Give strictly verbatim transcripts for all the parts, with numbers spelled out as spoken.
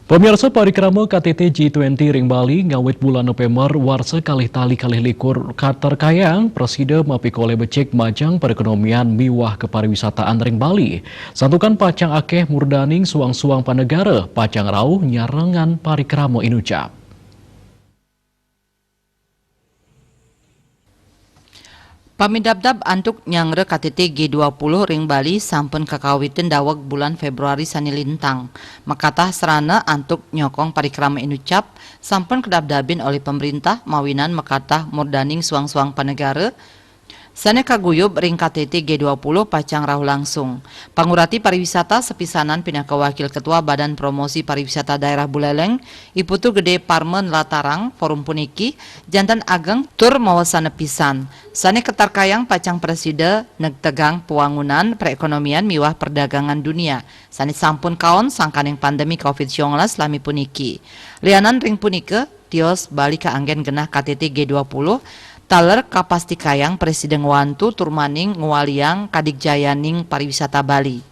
Pemirsa, parikrama K T T G twenty ring Bali ngawit bulan November warsa kalih tali kalih likur katerkayang prasida mapikolih becik majeng perekonomian miwah kepariwisataan ring Bali. Santukan pacang akeh murdaning suang-suang panegara pacang rauh nyarengang parikrama inucap. Pamidabdab antuk nyanggra K T T G dua puluh ring Bali sampun kakawitin daweg bulan Februari sane lintang. Makatah sarana antuk nyokong parikrama inucap sampun kadabdabin olih pemerintah mawinan makatah murdaning suang-suang panegara sane kaguyub ring K T T G dua puluh pacang rauh langsung. Pangurati pariwisata sapisanan pinaka Wakil Ketua Badan Promosi Pariwisata Daerah Buleleng, I Putu Gede Parma nlatarang forum puniki janten ageng tur mawasana pisan. Sane katarkayang pacang prasida negtegang pawangunan perekonomian miwah perdagangan dunia sane sampun kaon sangkaning pandemi covid lami puniki. Lianan ring punika, tios Bali kaanggen genah K T T G dua puluh taler kapastikayang prasida ngwantu tur maning ngwaliang kadigjayaning pariwisata Bali.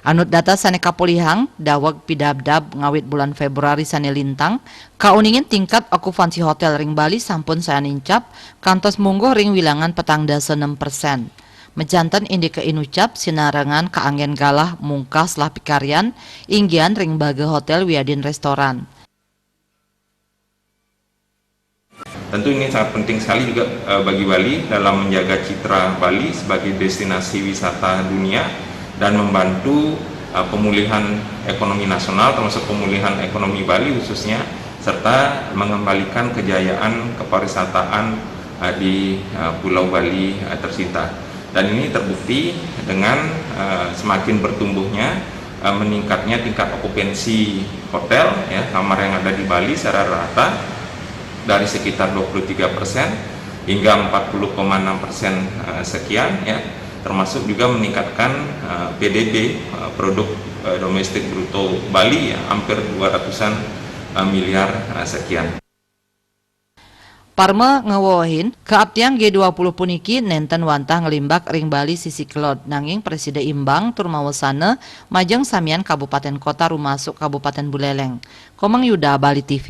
Anut data sane kapolihang, daweg pidabdab ngawit bulan Februari sane lintang, kauningin tingkat okupansi hotel ring Bali sampun sayan nincap kantos mungguh ring wilangan petang dasa nem persen. Majanten indike inucap sinarengan kaanggen galah mungkah salah pikaryan inggian ring baga hotel wiadin restoran. Tentu ini sangat penting sekali juga, eh, bagi Bali dalam menjaga citra Bali sebagai destinasi wisata dunia dan membantu, eh, pemulihan ekonomi nasional, termasuk pemulihan ekonomi Bali khususnya, serta mengembalikan kejayaan kepariwisataan, eh, di, eh, Pulau Bali, eh, tercinta. Dan ini terbukti dengan, eh, semakin bertumbuhnya, eh, meningkatnya tingkat okupansi hotel, ya, kamar yang ada di Bali secara rata dari sekitar dua puluh tiga persen hingga empat puluh koma enam persen, eh, sekian, ya, termasuk juga meningkatkan, eh, P D B, eh, produk, eh, domestik bruto Bali, ya, hampir dua ratusan, eh, miliar, eh, sekian. Parma ngawewehin, kaaptiang G dua puluh puniki nenten wantah nglimbak ring Bali sisi kelod, nanging prasida imbang tur mawasana majeng samian kabupaten kota rumasuk Kabupaten Buleleng. Komang Yuda, Bali T V.